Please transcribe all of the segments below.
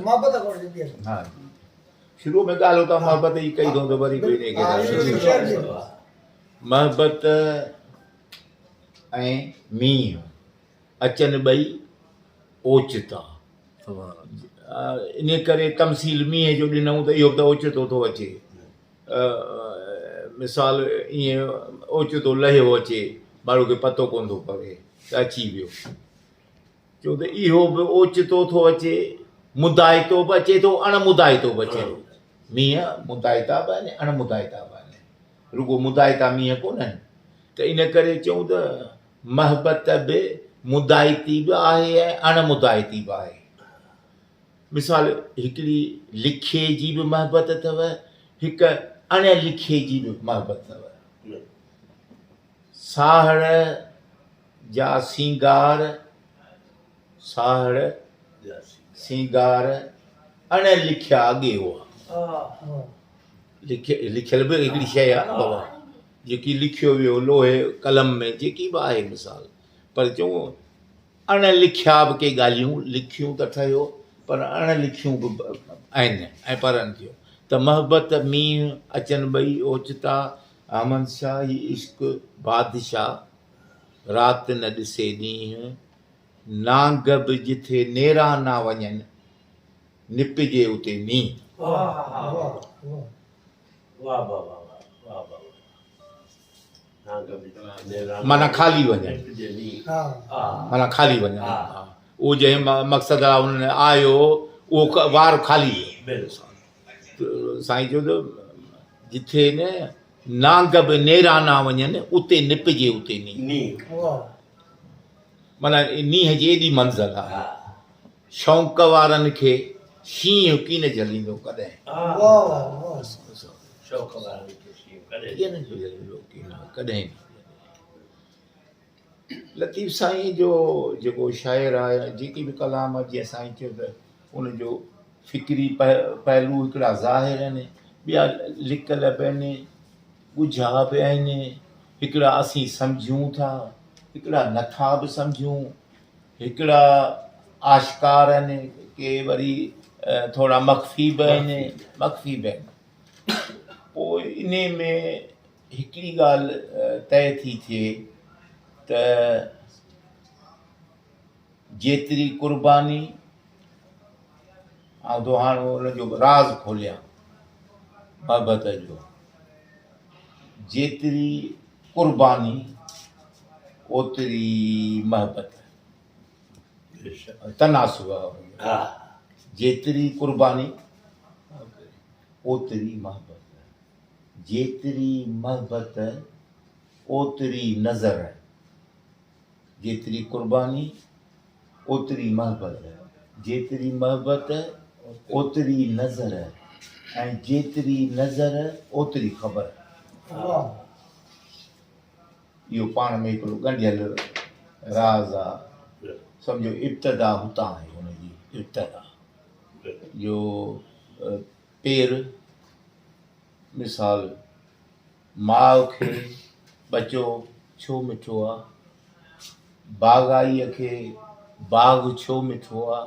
محبت گهرجي. ها شروع ۾ ڳالهه اتان محبت جي ڪئي اٿئون ته وري به انهيء کي محبت ۽ مينهن اچن ٻئي اوچتا. انهيء ڪري تمثيل مينهن جو ڏنائون ته اهو به ته اوچتو ٿو اچي. مثال ائين اوچتو لهيو اچي، ماڻهو کي پتو ڪونه ٿو پوي ته اچي ويو. ڇو ته اهو به اوچتو ٿو اچي، مدائتو به اچي ٿو، اڻ مدائتو به اچي ٿو. مينهن مدائتا به آهن، اڻ مدائتا به آهن. رڳو مدائتا مينهن ڪونهن. ته ان ڪري چئون ته محبت به مدائتي به آهي ۽ اڻ مدائتي به آهي. مثال هڪڙي لکي جي به محبت اٿو، هڪ اڻ لکي جي به محبت اٿو. ساهڙ جا سينگار، ساهڙ سينگار اڻ لکيا اڳي هئا. لکيل به هڪڙي شيء آهي نه بابا، جيڪي لکيو ويو لوهي قلم ۾ جيڪي به آهي مثال، پر چئون اڻ لکيا به ڪي ڳالهيون لکيون ته ٺهيو پر اڻ لکيون به آهن ۽ پرن ٿيون ته محبت مينهن اچن ٻئي اوچتا احمد شاهه هي عشق بادشاهه رات نه ڏسي ڏينهن نانگ به جٿي نيرا نا وڃن نپجي اتي نينهن. معنيٰ خالي وڃن معنيٰ خالي وڃن اهو جنهن مقصد لاء انهن آيو اهو وار خالي ويو. سائين چيو ته جٿي نه نانگ به نيرا نا وڃن اتي نپجي اتي نينهن. معنيٰ نينهن جي ايڏي منزل آهي. شوق وارن کي شينهن ڪين جهليندو ڪڏهن. شوق وارن کي شينهن ڪڏهن ڪين جهليندو ڪڏهن. لطيف سائين جو جيڪو شاعر آهي جيڪي به ڪلام آهي جيئن سائين چيو ته ان جو فڪري پهلو هڪڙا ظاهر آهن ٻيا لڪل به آهن ڳجها به آهن هڪڙا اسين سمجهون ٿا هڪڙا نٿا به سمجهون هڪڙا آشڪار آهن ڪي وري ٿورا مخفي به آهن مخفي به آهن پوء انهي ۾ هڪڙي ڳالهه طئي ٿي ٿئي ته جيتري قرباني آئون ٿو هاڻ ان جو راز کوليان محبت جو جيتري قرباني اوتري محبت تناسب آهي جيتري قرباني اوتري محبت جيتري محبت اوتري نظر جيتري قرباني اوتري محبت جيتري محبت اوتري نظر ۽ جيتري نظر اوتري خبر. اهو پاڻ ۾ هڪڙو ڳنڍيل راز آ. سمجهو ابتدا هتان آهي ان جي ابتدا جو پير مثال ماء کي ٻچو ڇو مٺو آ؟ باغائيء کي باغ ڇو مٺو آ؟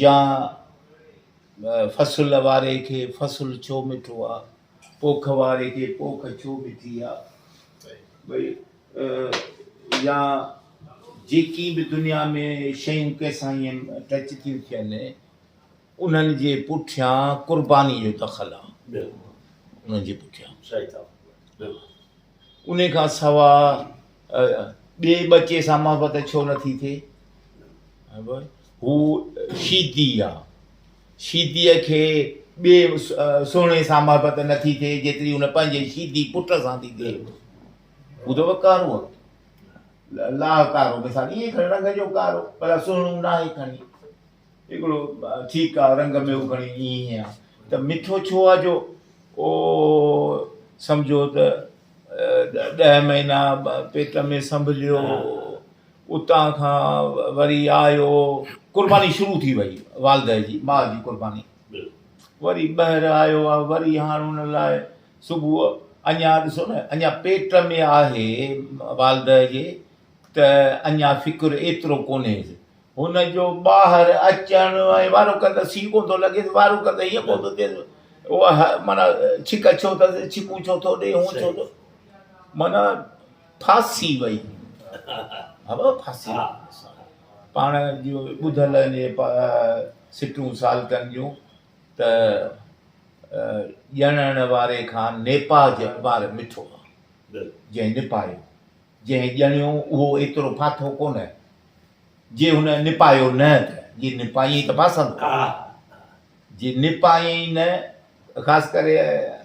يا فصل واري کي فصل ڇو مٺو آ؟ پوک واري کي پوک ڇو مٺي آ؟ ڀئي يا جيڪي به دنيا ۾ شيون ڪنهن سان ائين ٽچ ٿيون ٿين انهن جي پٺيان قرباني جو دخل آ. انهن جي پٺيان. انهي کان سوا ٻئي ٻچي سان محبت ڇو نٿي ٿئي؟ هو شيدي آ. شيديء کي ٻئي سهڻي سان محبت نٿي ٿئي جيتري هن پنهنجي شيدي پٽ سان ٿي ٿئي. هو ته ڪارو آ. لاهه ڪارو مثال ائين کڻي رنگ جو ڪارو پر سهڻو ناهي کڻي. هڪڙو ٺيڪ آ رنگ ۾ هو کڻي ائين آ ته مٺو ڇو آ جو او سمجهو ته ڏهه مهينا پيٽ ۾ سنڀليو اتان کان وري آيو قرباني شروع ٿي وئي والده جي ماء جي قرباني وري ٻاهر آيو آ وري هاڻ ان لاء صبح اڃا ڏسو نه اڃا پيٽ ۾ آهي والده جي ته اڃا فڪر ايترو ڪونهي. هن جو ٻاهر اچڻ ۽ وارو ڪندس سيء ڪونه ٿو لڳيس، وارو ڪندس هيئن ڪونه ٿو ٿئيس، اها معنيٰ ڇڪ ڇو اٿس، ڇڪون ڇو ٿو ڏي، هون ڇو ٿو، معنيٰ ڦاسي وئي. ها بابا ڦاسي وئي. پاڻ جون ٻڌل آهن اهي سٽون سالڪن جون ته ڄڻڻ واري کان نيپاج وار مٺو آهي. جنهن نپايو، جنهن ڄڻيو اهو ايترو ڦاٿو ڪونه. جي هن نپايو نه ته، جي نپايائين ته ڦاسندو. جي نپايائين نه، خاص ڪري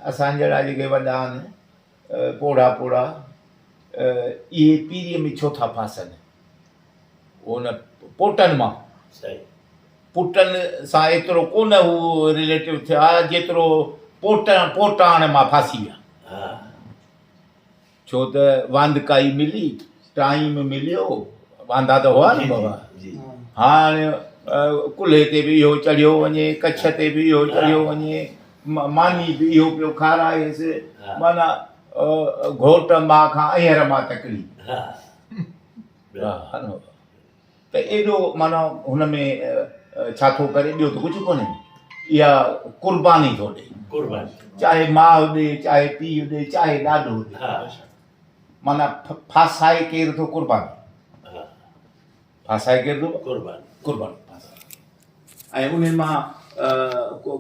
اسان جهڙا جيڪي وڏا آهن، پوڙها پوڙها، اهي پيريء ۾ ڇو ٿا ڦاسن؟ ان پوٽن مان. پٽن سان ايترو ڪونه هو رليٽو ٿيا، جيترو پوٽاڻ مان ڦاسي ويا. ڇو ته واندڪائي ملي، ٽائيم مليو، واندا ته هئا نه بابا. هاڻ ڪلهي تي به اهو چڙهيو وڃي، ڪڇ تي به اهو چڙهيو وڃي، ماني به اهو پيو کارائيس، معنيٰ گهوٽ ماء کان ايهر مان تڪڙي. ته ايڏو معنيٰ هن ۾ ڇا ٿو ڪري ٻيو ته ڪجهه ڪونهي اها قرباني ٿو ڏي قرباني چاهي ماء ڏي چاهي پيء ڏي چاهي ڏاڏو ڏي معنيٰ ڦاسائي ڪير ٿو قرباني ڦاسائي ڪير ٿو قرباني قرباني ۽ ان مان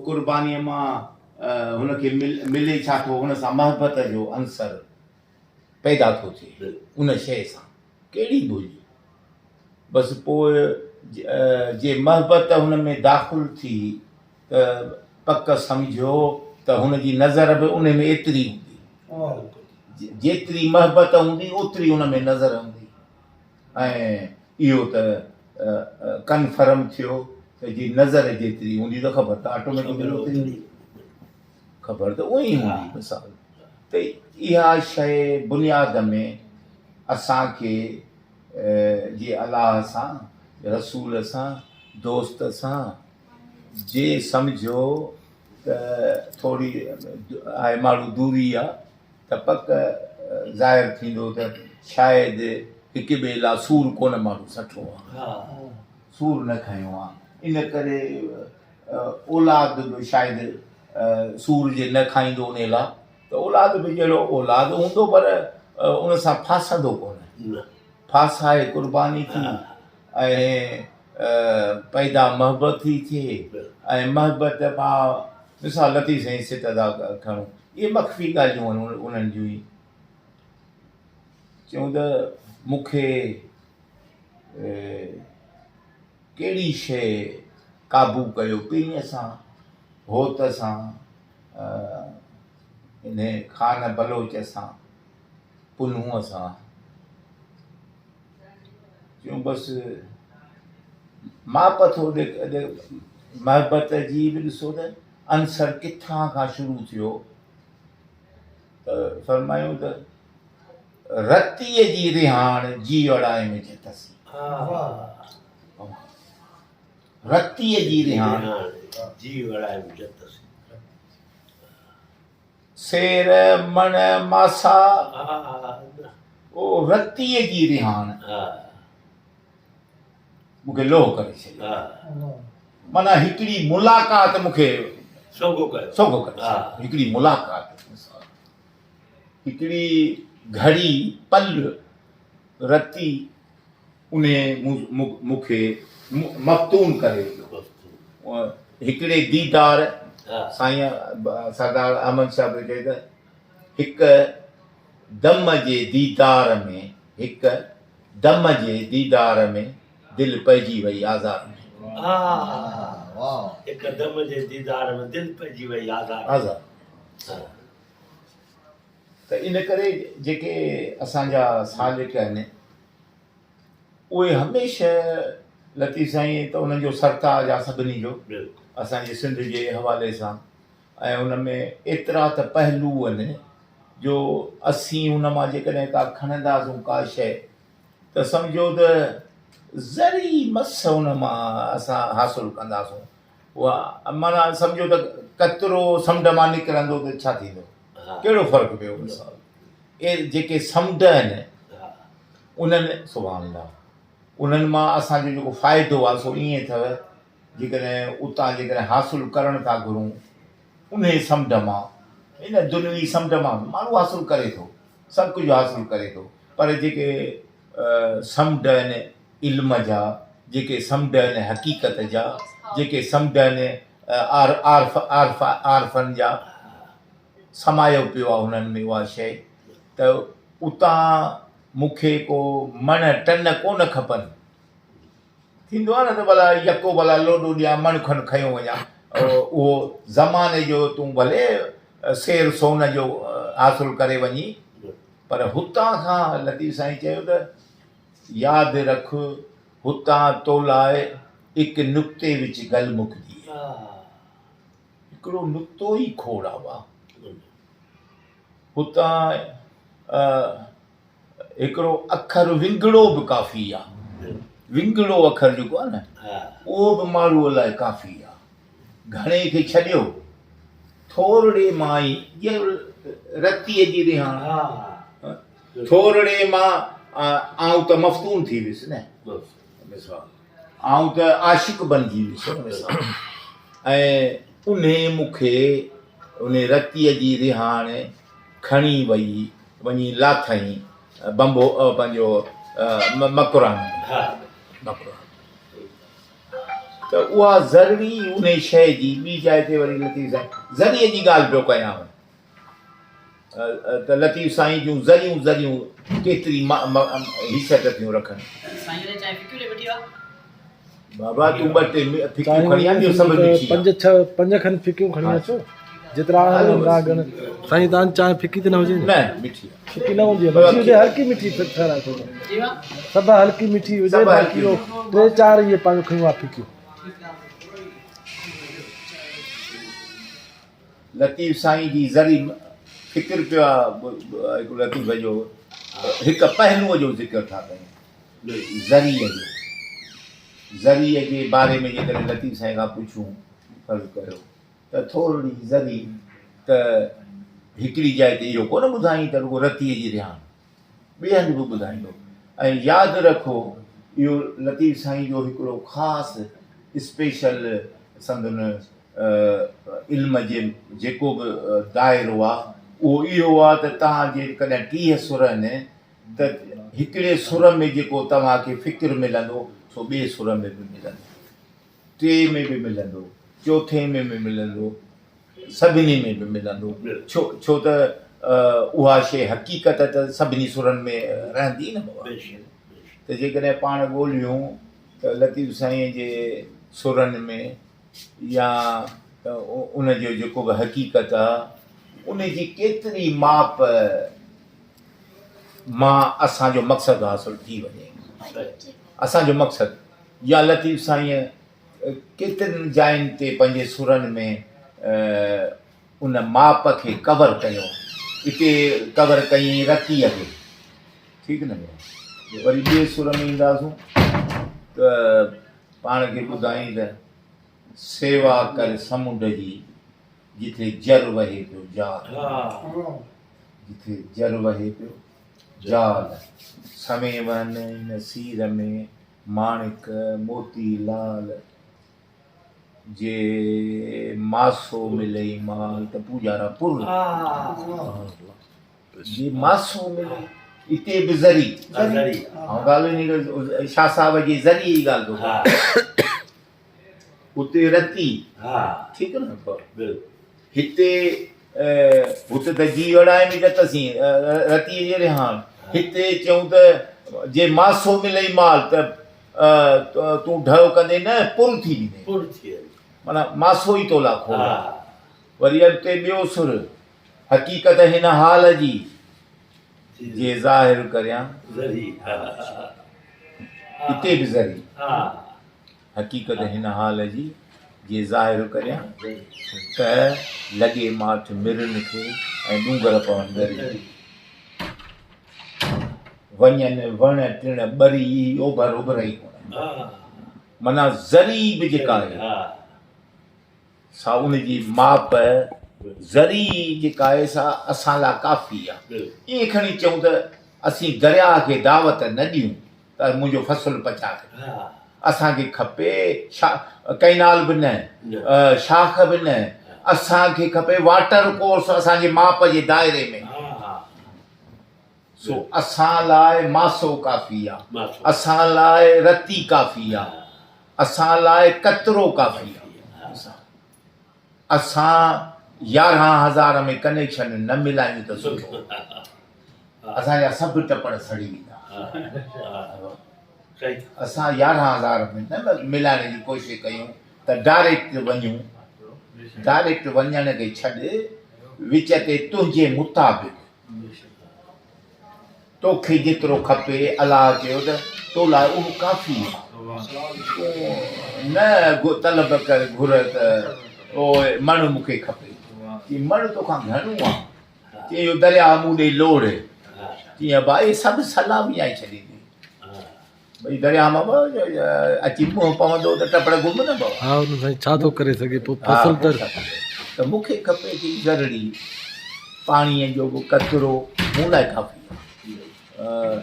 قرباني مان هن کي ملي ڇا ٿو هن سان محبت جو عنصر پيدا ٿو ٿئي ان شيء سان ڪهڙي به هجي بس پوء جي محبت هن ۾ داخل ٿي ته پڪ سمجهو ته هن جي نظر به ان ۾ ايتري هوندي جيتري محبت هوندي اوتري ان ۾ نظر هوندي ۽ اهو ته ڪنفرم ٿيو ته جي نظر جيتري هوندي ته خبر ته آٽوميٽڪلي اوتري هوندي خبر ته اونئي ئي هوندي مثال ته اها شيء بنياد ۾ اسان کي جي الله سان رسول سان دوست سان جي سمجهو ته ٿوري آهي ماڻهو دوري آ ته پڪ ظاهر ٿيندو ته شايد هڪ ٻئي لا سور ڪونه ماڻهو سٺو آ سور نه کنيو آ ان ڪري اولاد به شايد سور جي نه کائيندو انهي لا ته اولاد به جهڙو اولاد هوندو پر ان سان ڦاسندو ڪونه ڦاسائي قرباني ٿي ۽ پيدا محبت ٿي ٿئي ۽ محبت مان مثال لطيف سائين سٽ ادا کڻون اهي مخفي ڳالهيون آهن انهن جون ئي چيون ته مون کي ڪهڙي شيء قابو ڪيو پرينء سان، هوت سان، انهيء خان بلوچ سان، پنهونء سان. چيون بس ماپ ٿو ڏي محبت جي به ڏسو ته عنصر ڪٿان کان شروع ٿيو ته فرمايون ته رتيء جي رهاڻ جيئڙائي ۾ جتس. رتيء جي رهاڻ جيئڙائي ۾ جتس. سير مڻ ماسا او رتيء جي رهاڻ مون کي لوهه ڪري ڇڏيو. معنيٰ هڪڙي ملاقات مون کي سوگهو ڪيو. سوگهو ڪري ڇڏيو. هڪڙي ملاقات. هڪڙي گهڙي، پل، رتي انهي مون کي مفتون ڪري وڌو. هڪڙي ديدار، سائين سردار احمد شاهه پيو چئي ته هڪ دم جي ديدار ۾، هڪ دم جي ديدار ۾ دل پئجي وئي آزار ۾. هڪ دم جي ديدار ۾ دل پئجي وئي آزار ۾. ته ان ڪري جيڪي اسان جا سالڪ آهن اهي هميشه لطيف سائين ته انهن جو سرتاج آهي سڀني جو اسان جي سنڌ جي حوالي سان ۽ ان ۾ ايترا ته پهلو آهن جو اسين ان مان جيڪڏهن ڪا کڻنداسون ڪا شيء ته سمجهو ته ذري مس ان مان اسان حاصل ڪنداسون اها معنيٰ سمجهو ته قطرو سمنڊ مان نڪرندو ته ڇا ٿيندو؟ ڪهڙو فرق پيو مثال اهي جيڪي سمنڊ آهن انهن سبحان الله انهن مان اسان جو جيڪو فائدو آهي سو ائين اٿو جيڪڏهن اتان جيڪڏهن حاصل ڪرڻ ٿا گهرون انهي سمنڊ مان ان دنوي سمنڊ مان به ماڻهو حاصل ڪري ٿو سڀ ڪجهه حاصل ڪري ٿو پر جيڪي سمنڊ آهن علم جا جيڪي سمنڊ آهن حقيقت جا جيڪي سمنڊ آهن عارفن جا سمايو پيو آهي انهن ۾ اها شيء ته اتان مون کي ڪو مڻ ٽن ڪونه کپن. ٿيندو آهي نه ته ڀلا يڪو ڀلا لوڏو ڏيان مڻ کن کنيو وڃان. اهو زماني جو تون ڀلي سير سون جو حاصل ڪري وڃين پر هتان کان لطيف سائين چيو ته ياد رک هتان تو لاء هڪ نقطي وچ گل مڪدي. هڪڙو نقطو ئي کوڙ آ واهه. هتان هڪڙو اکر ونگڙو به ڪافي آ. ونگڙو اکر جيڪو آ نه اهو به ماڻهوء لاء ڪافي آ. گهڻي کي ڇڏيو ٿورڙي مان ئي جيئن رتيء جي رهاڻ ٿورڙي مان آئون ته مفتون ٿي ويس نه. آئون ته عاشق بڻجي ويس ۽ انهي مون کي انهي رتيء جي رهاڻ کڻي وئي وڃي لاٿائين بمبو پنهنجو مڪران ۾ مڪران ته اها ذرڙي انهي شيء جي ٻي جاء تي وري لطيف سائين ذريء جي ڳالهه پيو ڪيان ته لطيف سائين جون ذريون ذريون ڪيتري حيثيت ٿيون رکن. بابا تون ٻه ٽي ڦڪيون کڻي آ ٻيو سڀ مٺي آ. پنج ڇهه پنج کن ڦڪيون کڻي اچو جيترا آهن راڳڻ سائين تان چانهه ڦڪي ته نه هجي نه مٺي آ ڦڪي نه هوندي آ مٺي هجي هلڪي مٺي ٺهرائي ڇڏو سڀ هلڪي مٺي هجي باقي ٽي چار اهي پنهنجو کڻي آ ڦڪيون. لطيف سائين جي ذري فڪر پيو آ هڪ لطيف جو هڪ پهلوء جو ذڪر ٿا ڪيون ذريء جو ذريء جي باري ۾ جيڪڏهن لطيف سائين کان پڇون فرض ڪيو ته ٿورڙي ذري ته هڪڙي جاء تي اهو ڪونه ٻڌائين ته رڳو رتيء جي رهاڻ ٻئي هنڌ به ٻڌائيندو ۽ ياد رکو اهو لطيف سائين جو هڪڙو خاص اسپيشل سندن علم جي جيڪو به دائرو آ اهو اهو آ ته توهان جيڪڏهن 30 سر آهن ته هڪڙي سر ۾ جيڪو توهان کي فڪر ملندو سو ٻئي سر ۾ به ملندو، ٽئين ۾ به ملندو، چوٿين ۾ به ملندو، سڀني ۾ به ملندو ڇو ڇو ته اها شيء حقيقت ته سڀني سرن ۾ رهندي نه بابا. ته جيڪڏهن پاڻ ڳوليون ته لطيف سائين جي سرن ۾ يا ان جو جيڪو به حقيقت آ ان جي ڪيتري ماپ مان اسان جو مقصد حاصل ٿي وڃي. اسان جو مقصد يا لطيف سائينء ڪيترين جاين تي پنهنجي سرن ۾ ان ماپ کي ڪور ڪيو. اتي ڪور ڪيائين رتيء کي. ٺيڪ نه ڀيڻ. وري ٻئي سر ۾ اينداسون ته پاڻ کي ٻڌائين ته سيوا ڪر سمنڊ جي جٿي جر وهي پيو جال. جٿي جر وهي پيو جال. سوين وهن هن سير ۾ ماڻڪ موتي لال، جي ماسو ملئي مال ته پوڄارا پر. جي ماسو ملئي اتي به ذري. آئون ڳالهه انهي شاهه صاحب جي ذري جي ڳالهه ٿو ڪريان. اتي رتي ٺيڪ نه هتي هتي ته جي اڙائي ۾ جت سين رتي جي رهاڻ هتي چئون ته جي ماسو ملئي مال ته تون ڍؤ ڪندي نه پر ٿي ويندين پر ٿي ويندين معنيٰ ماسو ئي تو لاء کوڙ وري اڳتي ٻيو سر حقيقت هن حال جي جي ظاهر ڪريان ذري اتي به ذري حقيقت هن حال جي، جي ظاهر ڪريان ته لڳي ماٺ مرن کي ۽ ڏونگر پون ڳري. وڃن وڻ ٽڻ ٻري، هي اوڀر اڀرئي ڪونه. معنيٰ ذري به جيڪا آهي سا ان جي ماپ ذري جيڪا آهي سا اسان لاء ڪافي آهي. ائين کڻي چئون ته اسين درياهه کي دعوت نه ڏيون. ته منهنجو فصل پچاء. اسان کي کپي ڪئنال به نه، شاخ به نه، اسان کي کپي واٽر ڪورس اسان جي ماپ جي دائري ۾. سو اسان لاء ماسو ڪافي آ، اسان لاء رتي ڪافي آ، اسان لاء قطرو ڪافي آ. اسان 11000 ۾ ڪنيڪشن نه ملايون ته سٺو، اسان جا سڀ ٽپڙ سڙي ويندا. اسان 11000 ۾ نه ملائڻ جي ڪوشش ڪيون ته ڊائريڪٽ وڃون، ڊائريڪٽ وڃڻ کي ڇڏ، وچ تي تنهنجي مطابق توکي جيترو کپي، الله چيو ته تو لاء اهو ڪافي آهي. تون نه طلب ڪر گهر ته او مڻ مون کي کپي. چيائين مڻ توکان گهڻو آهي. چيائين اهو درياهه مون ڏي لوڙهه. چيائين ابا اهي سڀ سلا وڃائي ڇڏيندين. ڀئي درياهه مان اچي منهن پوندو ته ٽپڙ گم نه پوا. ها ان سائين ڇا ٿو ڪري سگهي پوء فصل ته. ته مون کي کپي ٿي ذرڙي پاڻيء جو به قطرو مون لاء ڪافي آهي.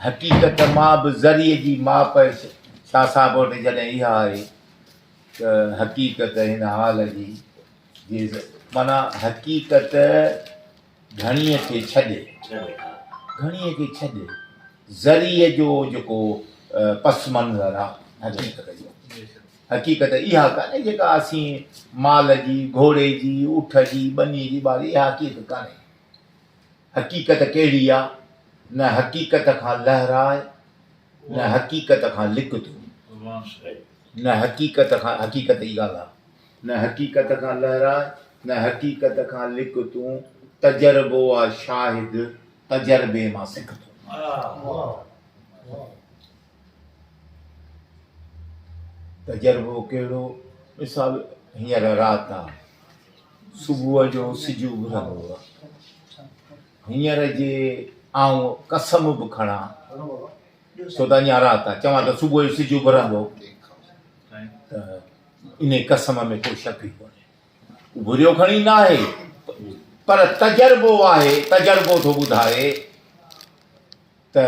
حقيقت مان به ذري جي ماپ شاهه صاحب وٽ جڏهن اها آهي ته حقيقت هن حال جي جي معنيٰ حقيقت گهڻيء کي ڇڏ، گهڻيء کي ڇڏ، ذري جو جيڪو پس منظر آ حقيقت جو، حقيقت اها ڪانهي جيڪا اسين مال جي، گهوڙي جي، اٺ جي، ٻنيء جي ٻاري اها حقيقت ڪانهي. حقيقت ڪهڙي آ؟ نه حقيقت کان لهراء، نه حقيقت کان لڪ تون. نه حقيقت کان، حقيقت جي ڳالهه آ. نه حقيقت کان لهراء، نه حقيقت کان لڪ تون، تجربو آ شاهد، تجربي مان سک تون. تجربو ڪهڙو؟ مثال هينئر رات آ، صبح جو سج اڀرندو آ. هينئر جي آئون قسم به کڻان، ڇو ته اڃا رات آ، چوان ته صبح جو سج اڀرندو ته انهي قسم ۾ ڪو شڪ ئي ڪونهي. اڀريو کڻي ناهي پر تجربو آهي، تجربو ٿو ٻڌائي ته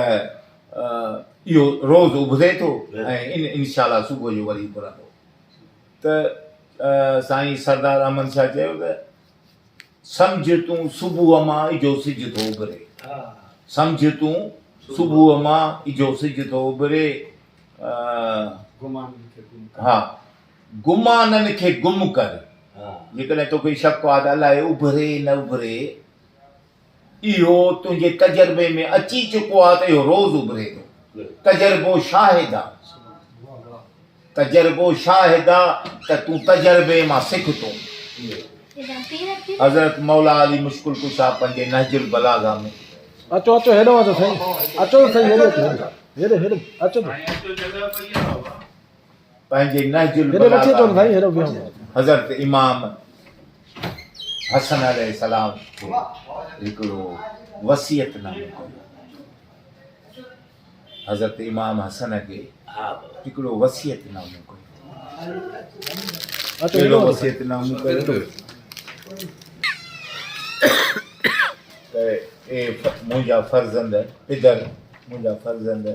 اهو روز اڀري ٿو ۽ انشاء الله صبح جو وري اڀرندو. ته سائين سردار احمد شاهه چيو ته سمجهه تون صبح مان اجهو سج ٿو اڀري، سمجهه تون صبح مان اجهو سج ٿو اڀري. ها گمانن کي گم ڪر، جيڪڏهن توکي شڪ آ ته الائي اڀري نه اڀري، اهو تنهنجي تجربي ۾ اچي چڪو آ ته اهو روز اڀري ٿو. تجربو شاهد آ، تجربو شاهد آ ته تون تجربي مان سک تون. حضرت مولا علي مشڪل ڪشا پنهنجي نهج البلاغه ۾. اچو اچو هيڏو اچو سائين اچو ته سائين هيڏي اچو هيڏي هيڏي اچو ته پنهنجي نهج هيڏي وٺي اچو البلاغه سائين ۾ هيڏو بيهو حضرت امام حسن عليه السلام کي هڪڙو وصيت نامو ڪيو. حضرت امام حسن کي هڪڙو وصيت نامو ڪيو. ڪهڙو وصيت نامو ڪيو ته اي منهنجا فرزند پدر منهنجا فرزند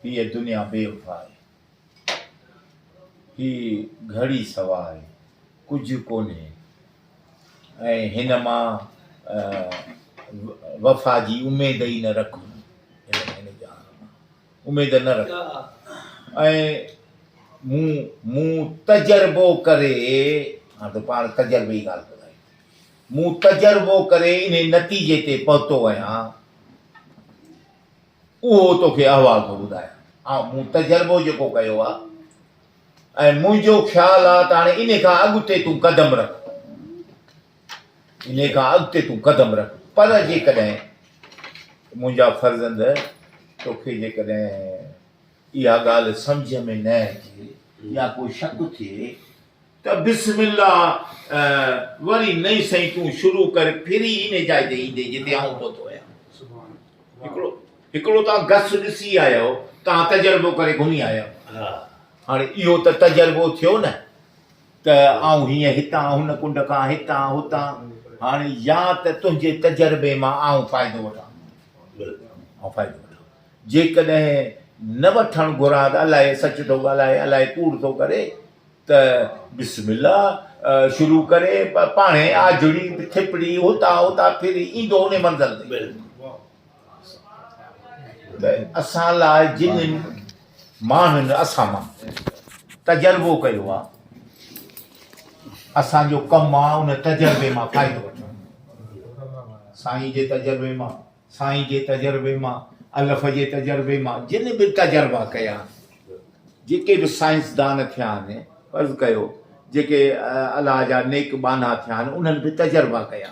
هيء دنيا بي وفا آهي هي گهڙي سوا آهي ڪجهه ڪونهي ۽ هن مان وفا جي اميد ئي نه رک هن جهان مان اميد نه رک ۽ مون مون تجربو ڪري هاڻ ته پاڻ تجربي جي ڳالهه ٻڌائي مون تجربو ڪري انهي نتيجي تي پهتو آهيان اهو توکي احوال ٿو ٻڌايان آئون مون تجربو جيڪو ڪيو آهي ۽ منهنجو خيال آ ته هاڻي انهي کان اڳتي تون قدم رک انهي کان اڳتي تون قدم رک پر جيڪڏهن منهنجا فرزند توکي جيڪڏهن اها ڳالهه سمجهه ۾ نه اچي يا ڪو شڪ ٿئي ته بسم الله وري نئين سئين تون شروع ڪر ڦري انهي جاء تي ايندين جتي آئون پهتو آهيان هڪڙو هڪڙو توهان گس ڏسي آيا آهيو، توهان تجربو ڪري گهمي آيا آهيو. هاڻي اهو ته تجربو ٿيو نه ته آئون هيئن هتان هن ڪنڊ کان هتان هتان، هاڻي يا ته تنهنجي تجربي مان آئون فائدو وٺان، آئون فائدو وٺان. جيڪڏهن نه وٺڻ گهران ته الائي سچ ٿو ڳالهائي الائي ڪوڙ ٿو ڪري ته بسم الله شروع ڪري پاڻهي آجڙي ٿپڙي هتان هتان ڦري ايندو انهي منزل تي. ته اسان لاء جن ماڻهن اسان مان تجربو ڪيو آ اسان جو ڪم آ ان تجربي مان فائدو وٺڻ. سائين جي تجربي مان، سائين جي تجربي مان، الف جي تجربي مان جن به تجربا ڪيا آهن، جيڪي به سائنسدان ٿيا آهن، فرض ڪيو جيڪي الله جا نيڪ ٻانها ٿيا آهن، انهن به تجربا ڪيا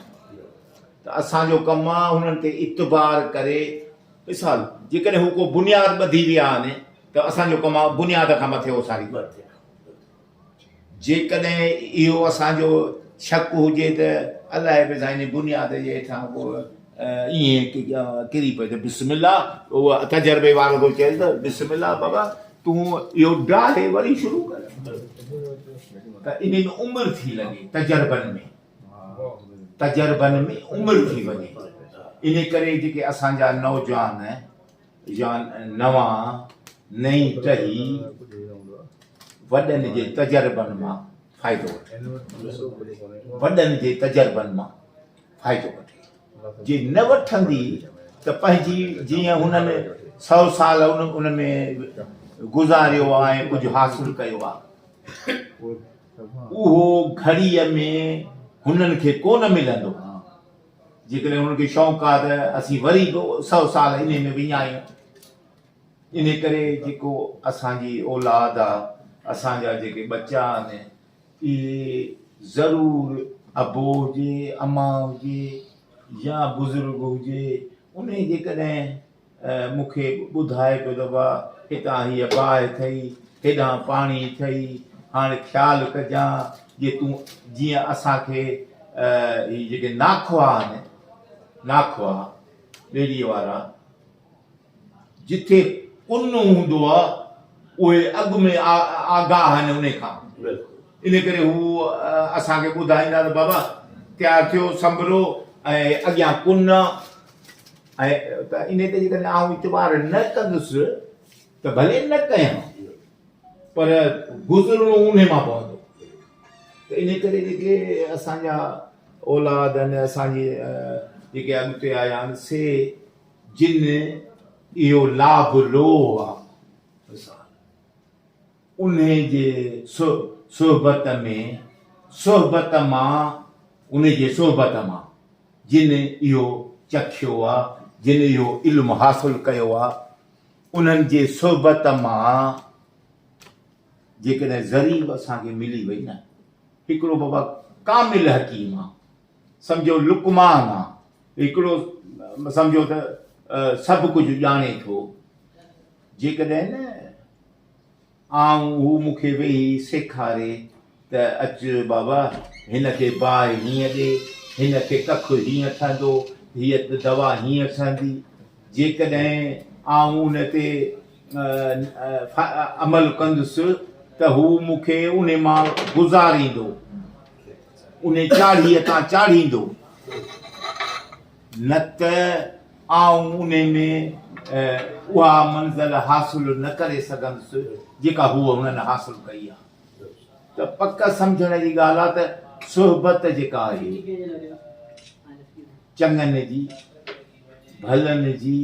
ته اسان جو ڪم آ انهن تي اعتبار ڪري، مثال جيڪڏهن هو ڪو بنياد ٻڌي ويا آهن ته اسان جو ڪم آ بنياد کان مٿي اوساري. جيڪڏهن اهو اسان جو شڪ هجي ته الائي به سائين جي بنياد جي هيٺان ڪو ائين ڪري پئي ته بسم الله اهو تجربي وارو ٿو چئي ته بسم الله بابا تون اهو ڊاهي وري شروع ڪر ته انهي ۾ عمر ٿي لڳي تجربن ۾ تجربن ۾ عمر ٿي وڃي انهي ڪري جيڪي اسان جا نوجوان يا نوان نئين ٽهي وڏن جي تجربن مان فائدو وٺي وڏن جي تجربن مان فائدو وٺي جي نه وٺندي ته پنهنجي جيئن هنن سو سال ان ۾ گذاريو آهي ۽ ڪجهه حاصل ڪيو آهي اهو گهڙيء ۾ هنن کي ڪونه ملندو جيڪڏهن هنن کي شوق آ ته اسين وري به سئو سال انهي ۾ وڃايون. انهي ڪري جيڪو اسان جي اولاد آ، اسان جا جيڪي ٻچا آهن، اهي ضرور ابو هجي، امان هجي يا بزرگ هجي، انهي جيڪڏهن مون کي ٻڌائي پيو ته وا هتان هيء باهه اٿئي، هيڏانهن پاڻي اٿئي، هاڻي خيال ڪجان جي تون جيئن اسان کي هي جيڪي ناکوا آهن، ناکوا، ٻيڙيء وارا، جتي ڪن هوندو آ، اهي اڳ ۾ آگاهه آهن انهي کان. ان ڪري هو اسان کي ٻڌائيندا ته بابا تيار ٿيو، سنڀرو ۽ اڳيان ڪن آ. ۽ ته انهي تي جيڪڏهن آئون اعتبار نه ڪندس ته ڀلي نه ڪيان پر گذرڻو انهي مان پوندو ته انهي ڪري جيڪي اسان جا اولاد آهن اسان جي جيڪي اڳتي آيا آهن سي جن اهو لاڀ لوهه آ مثال انهي جي صحبت ۾ صحبت مان انهي جي صحبت مان جن اهو چکيو آ، جن اهو علم حاصل ڪيو آ، انهن جي صحبت مان جيڪڏهن ذري به اسان کي ملي وئي نه، هڪڙو بابا ڪامل حڪيم آ، سمجهو لقمان آ، هڪڙو سمجهو ته سڀ ڪجهه ڄاڻي ٿو، جيڪڏهن نه آئون هو مون کي ويهي سيکاري ته اچ بابا هن کي باهه هيئن ڏي، هن کي ڪک هيئن ٺهندو، هيء دوا هيئن ٺهندي. جيڪڏهن آئون ان تي عمل ڪندس ته هو مون کي انهي مان گذاريندو، انهي چاڙهيء تان چاڙهيندو. نه ته آئون انهي ۾ اها منزل حاصل نه ڪري سگهندس جيڪا هوء هنن حاصل ڪئي آهي. ته پڪ سمجهڻ جي ڳالهه آهي ته صحبت جيڪا آهي چڱن جي، ڀلن جي،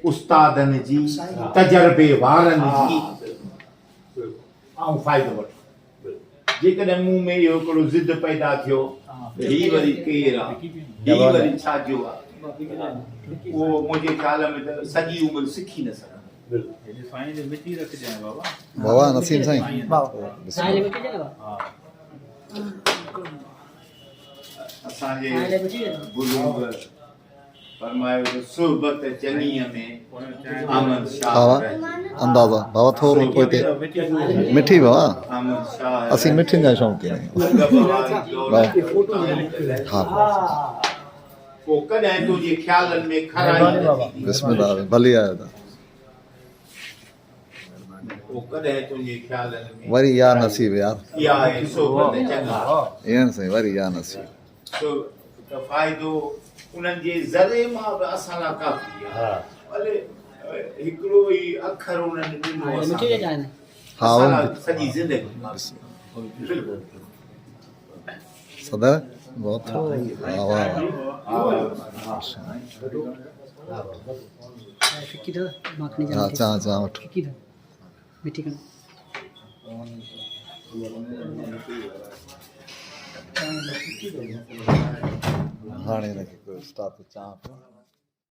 استادن جي، تجربي وارن جي آئون فائدو وٺان. جيڪڏهن مون ۾ اهو هڪڙو ضد پيدا ٿيو ته هي وري ڪير آ، هي وري ڇا جو آ، اهو منهنجي خيال ۾ ته سڄي عمر سکي نه سگهندو. بابا نسيم سائين اسان جي بزرگ فرمايو ته صحبت چڱيء ۾ احمد شاهه رهجي. اندازا بابا ٿورو پوئتي مٺي بابا احمد شاهه اسين مٺين جا شوقين آهيون ها پوء ڪڏهن تنهنجي خيالن ۾ کرائي نه ٿيندي. بسم الله ڀلي آيو ته پوء ڪڏهن تنهنجي خيالن ۾ وري يا نصيب يار اها آهي صحبت چڱي. ايئن سائين وري يا نصيب. سو ته فائدو انهن جي ذري مان به اسان لاء ڪافي آهي. ڀلي هڪڙو ئي اکر انهن ڏنو اسان کي. ها اسان لاء سڄي زندگي. بلڪل. صدر بہت ها واهه ها چانهه چانهه وٺو. هاڻي هن کي ڪو اسٽاپ چانهه پيو.